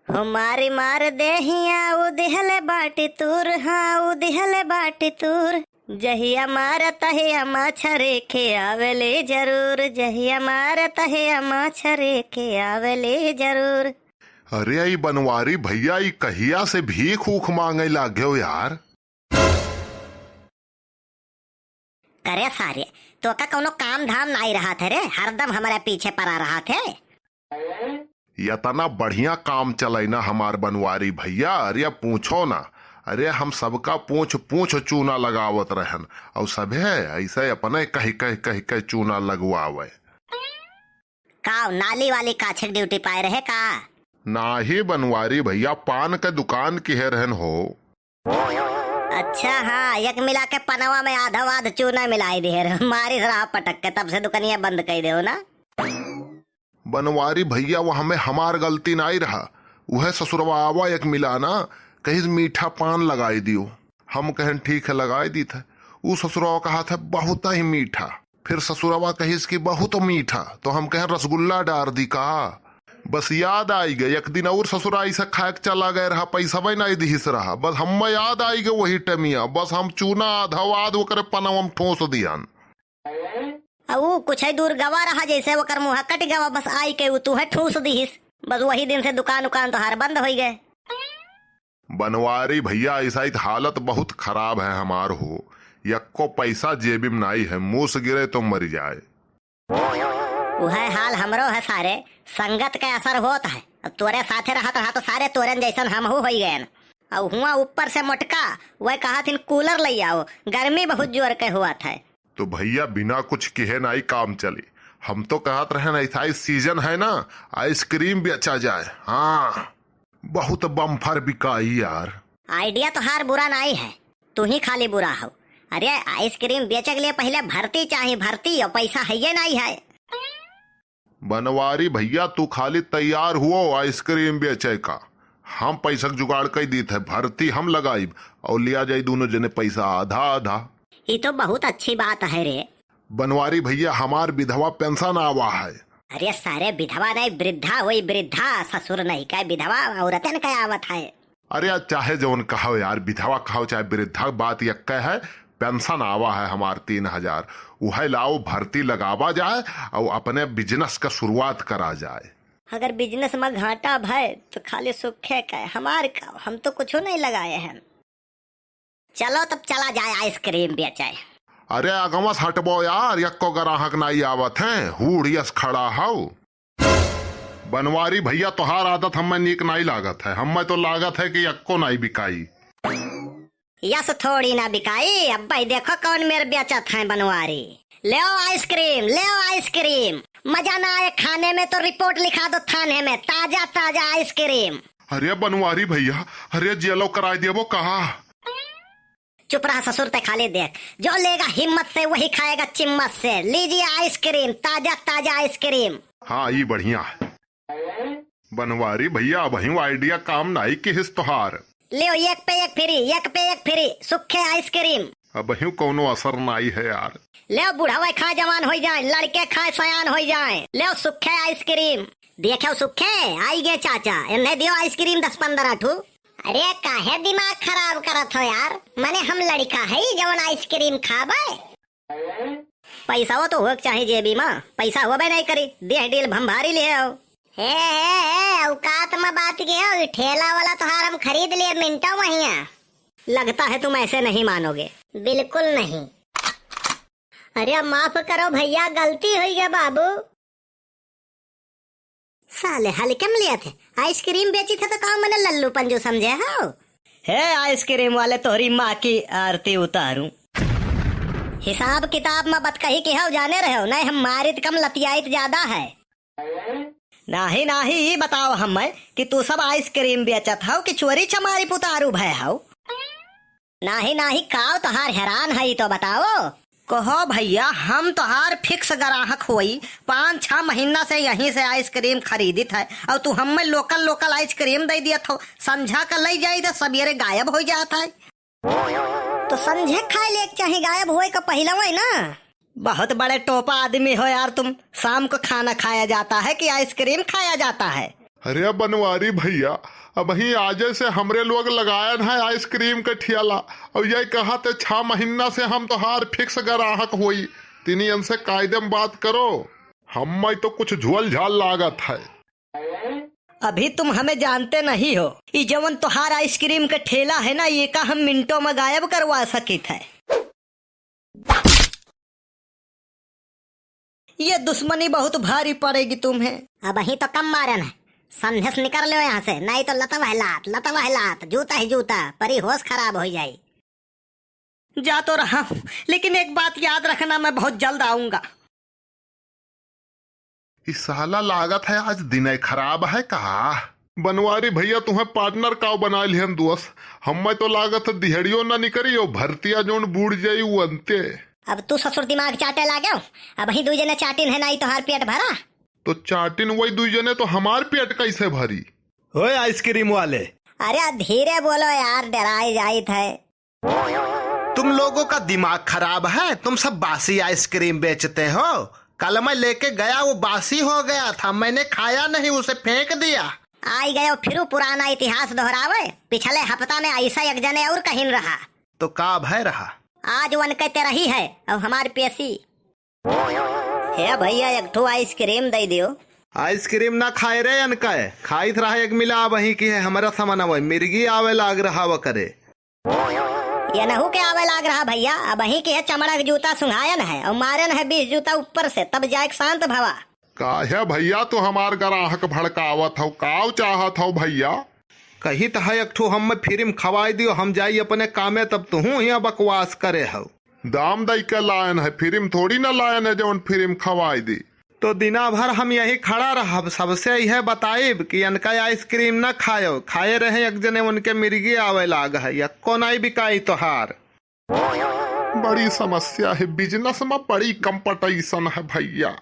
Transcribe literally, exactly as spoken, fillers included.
हो मारी मार देहिया, उ दिहले बाटी तूर, हाँ, उ दिहले बाटी तूर। जहिया मार तहिया मछरी खियावेली जरूर, जहिया मार तहिया मछरी खियावेली जरूर। अरे, ई बनवारी भैया, ई कहिया से भीख ऊख मांगे लाग्यो यार? करे सारे, तोका कौनो काम धाम नाई रहत है रे, हरदम हमरे पीछे परा रहत है। यतना बढ़िया काम चलै ना हमार बनवारी भैया, अरे पूछो ना। अरे हम सबका पूछ पूछ चूना लगावत रहन, और सभे ऐसे अपने कह कह कह कह चूना लगवावे। का नाली वाली काछे क ड्यूटी पाए रहे का? नाही बनवारी भैया, पान के दुकान किहे रहन हो। अच्छा, हाँ, एक मिला के पनवा में आधा वाध चूना मिलाई दिहे रहे, मारी सराह पटक के, तब से दुकनिया बंद कई देहो ना। बनवारी भैया, वह में हमार गलती नाई रहा, उहे ससुरवा आवा एक मिला ना, कहिस मीठा पान लगाई दियो। हम कहन ठीक है, लगाई दीत है। उ ससुरवा कहा था बहुत ही मीठा, फिर ससुरवा कहिस कि बहुत मीठा, तो हम कहन रसगुल्ला डार दी का। बस याद आई गए, एक दिन और ससुरा ऐसा खाए के चला गए रहा, पैसा भी नहीं दिहिस रहा, बस हम याद आई गए वही टमिया, बस हम चूना आधा वाध ओकरे पनवा में ठूस दिहन। आ ऊ कुछ ही दूर गवा रहा, जैसे ओकर मुँह कट गवा, बस आई के ऊ तूहे ठूस दिहिस। बस वही दिन से दुकान उकान तोहार बंद होई गए। बनवारी भैया, ऐसा ही हालत बहुत खराब है हमार हो, यक्को पैसा जेबी में नाई है, मूस गिरे तो मर जाए। उहे हाल हमरो है सारे, संगत के असर होत है। अब तोरे साथे रहत रहा तो सारे तोरन जैसन हमहू होई गएन। अब हुआ ऊपर से मोटका, वह कहत हिन कूलर लई आओ, गर्मी बहुत जोर के हुआ था। तो भैया बिना कुछ किहे नाई काम चली। हम तो कहत रहन ऐसा ही सीजन है ना, आइसक्रीम बेचा जाए। हाँ, बहुत बम्फर बिकाई यार। आइडिया तोहार बुरा नाई है, तू ही खाली बुरा हो। अरे आइसक्रीम बेचे के लिए पहले भर्ती चाही, भर्ती, और पैसा है ये नाई है। बनवारी भैया, तू खाली तैयार हुओ आइसक्रीम बेचे का, हम पैसा के जुगाड़ कई दीत है, भर्ती हम लगाइब और लिया जाई दोनों जने पैसा आधा आधा। ये तो बहुत अच्छी बात है रे। बनवारी भैया, हमार विधवा पेंशन आवा है। अरे सारे, विधवा नहीं, वृद्धा हुई, वृद्धा, ससुर नहीं का विधवा औरतन का आवत है। अरे यार, चाहे जौन कहो यार, विधवा कहो चाहे वृद्धा, बात यक्के है, पेंशन आवा है हमार तीन हजार, उहे लाओ भर्ती लगावा जाए और अपने बिजनेस का शुरुआत करा जाए। अगर बिजनेस में घाटा भय तो खाली सुखे का, हमार का, हम तो कुछ नहीं लगाए हैं। चलो तब चला जाए आइसक्रीम बेचे। अरे अगवा से हटबो यार, यक्को ग्राहक नाई आवत है, हूढ़ यस खड़ा हौ। बनवारी भैया, तोहार आदत हमें नीक नाई लागत है, हमें तो लागत है कि यक्को नाई बिकाई। यस थोड़ी ना बिकाई, अब भाई देखो कौन मेर बेचत है बनवारी। लेओ आइसक्रीम, लेओ आइसक्रीम, मजा ना आए खाने में तो रिपोर्ट लिखा दो थाने में, ताजा ताजा आइसक्रीम। अरे बनवारी भैया, अरे जेलो कराई देबो कहा? चुप रहा ससुर, ते खाली देख, जो लेगा हिम्मत से वही खाएगा चिम्मत से। लीजिए आइसक्रीम, ताजा ताजा आइसक्रीम। हाँ, ई बढ़िया है। बनवारी भैया, अबहिं आइडिया काम नाई किहिस तोहार। लेओ, एक पे एक फ्री, एक पे एक फ्री, सुखे आइसक्रीम। अबहिं कौनो असर नाई है यार। लेओ, बुढ़वे खाए जवान होई जाए, लड़के खाए सयान होई जाए। लेओ सुखे आइसक्रीम। देखो सुखे, आई गए चाचा, इन्हें दियो आइसक्रीम दस पन्द्रह ठू। अरे काहे दिमाग खराब करत हो यार, मने हम लड़का है जवन आइसक्रीम खाबे? पैसा हो तो होक चाही जेबी मा, पैसा होबे नहीं करी, देह डील भंभारी लिहे हो। हे, हे, हे, औकात मा बात के हो, ई ठेला वाला तोहार हम खरीद लिए मिनटों महिया। लगता है तुम ऐसे नहीं मानोगे। बिल्कुल नहीं। अरे माफ करो भैया, गलती होई गया बाबू। साले हल्के में लिया थे, आइसक्रीम बेची थे तो का मने लल्लू पंजू समझे हो? हे आइसक्रीम वाले, तोहरी माँ की आरती उतारूं। हिसाब किताब में बतकही के हो जाने रहे हो, नहीं हम मारित कम लतियाइत ज्यादा है। नाही, नाही, ई बताओ हमें कि तू सब आइसक्रीम बेचत हौ कि चोरी चमारी पुतारू भय हौ? नाही, नाही, काव तोहार हैरान है, ई तो बताओ। कहो भैया, हम तोहार फिक्स ग्राहक होई, पाँच छह महीना से यहीं से आइसक्रीम खरीदित है, और तू हमें लोकल लोकल आइसक्रीम दे दियत हो, संझा का लई जाई तो सवेरे गायब हो जात है। तो संझे खाए ले के चाही, गायब होए का पहिलवा ना। बहुत बड़े टोपा आदमी हो यार तुम। शाम को खाना खाया जाता है कि आइसक्रीम खाया जाता है? अरे बनवारी भइया, अबहीं आजे से हमरे लोग लगायन है आइसक्रीम के ठेला, अउर यही कहत है छह महीना से हम तोहार फिक्स ग्राहक होई। तिनियन से कायदे में बात करो, हम्मै तो कुछ झोल झाल लागत है। अभी तुम हमें जानते नहीं हो। ई जवन तोहार आइसक्रीम के ठेला है ना, ये का हम मिनटों में गायब करवा सकित है। ये दुश्मनी बहुत भारी पड़ेगी तुम्हें। अबहीं तो कम मारन है, संदेश निकर लो यहाँ से, नहीं तो लतवा है लात, लतवा है लात, जूता ही जूता, परी होश खराब होइ जाई। जा तो रहा हूँ, लेकिन एक बात याद रखना, मैं बहुत जल्द आऊंगा। ई साला लागत है आज दिने खराब है का? बनवारी भइया तुहें पार्टनर काव बनाय लिहन दोस्त? हम्मै तो लागत है दिहड़ियो न निकरी, अउ भरतिया जौन बूड़ जाई उ अंते। अब तू ससुर दिमाग चाटे लागेव, अबहीं दुइ जने चाटिन है ना, ई तोहार पेट भरा। तो चाटिन वही दुइ जने, तो हमार पेट कैसे भरी? ओए आइसक्रीम वाले। अरे धीरे बोलो यार, डराए जाइत है। तुम लोगों का दिमाग खराब है, तुम सब बासी आइसक्रीम बेचते हो। कल मैं लेके गया, वो बासी हो गया था, मैंने खाया नहीं, उसे फेंक दिया। आई गयो फिर पुराना इतिहास दोहरावे। पिछले हफ्ता में ऐसा एक जने और कहिन रहा। तो का भय रहा? आज वनके तेरही है और हमार पेशी। हे भइया, एक ठो आइसक्रीम दइ दियो। आइसक्रीम ना खाए रे अनका, खाइत रहा एक मिला, अबहीं की है हमरा समन अवै, मिर्गी आवे लाग रहा वकरे। ये नहू के आवे लाग रहा भइया, अबहीं की है चमड़ा के जूता सुंघायन है और मारन है बीस जूता ऊपर से, तब जाए के शांत भवा। काहे भइया तू हमार ग्राहक भड़कावत हौ, काव चाहत हौ भइया? कही त है एक ठो हम्मै फिरिम खवाई दियो, हम जाई अपने कामे, तब तुहूँ हियाँ बकवास करे हौ। दाम दइ के लायन है, फिरिम थोड़ी न लायन है जौन फिरिम खवाई दी। तो दिना भर हम यही खड़ा रहब, सबसे यह बताइब कि अनका आइसक्रीम न खायो, खाए रहे एक जने उनके मिर्गी आवे लाग है, यक्को नाई बिकाई तोहार। बड़ी समस्या है, बिजनेस में बड़ी कंपटीशन है भइया।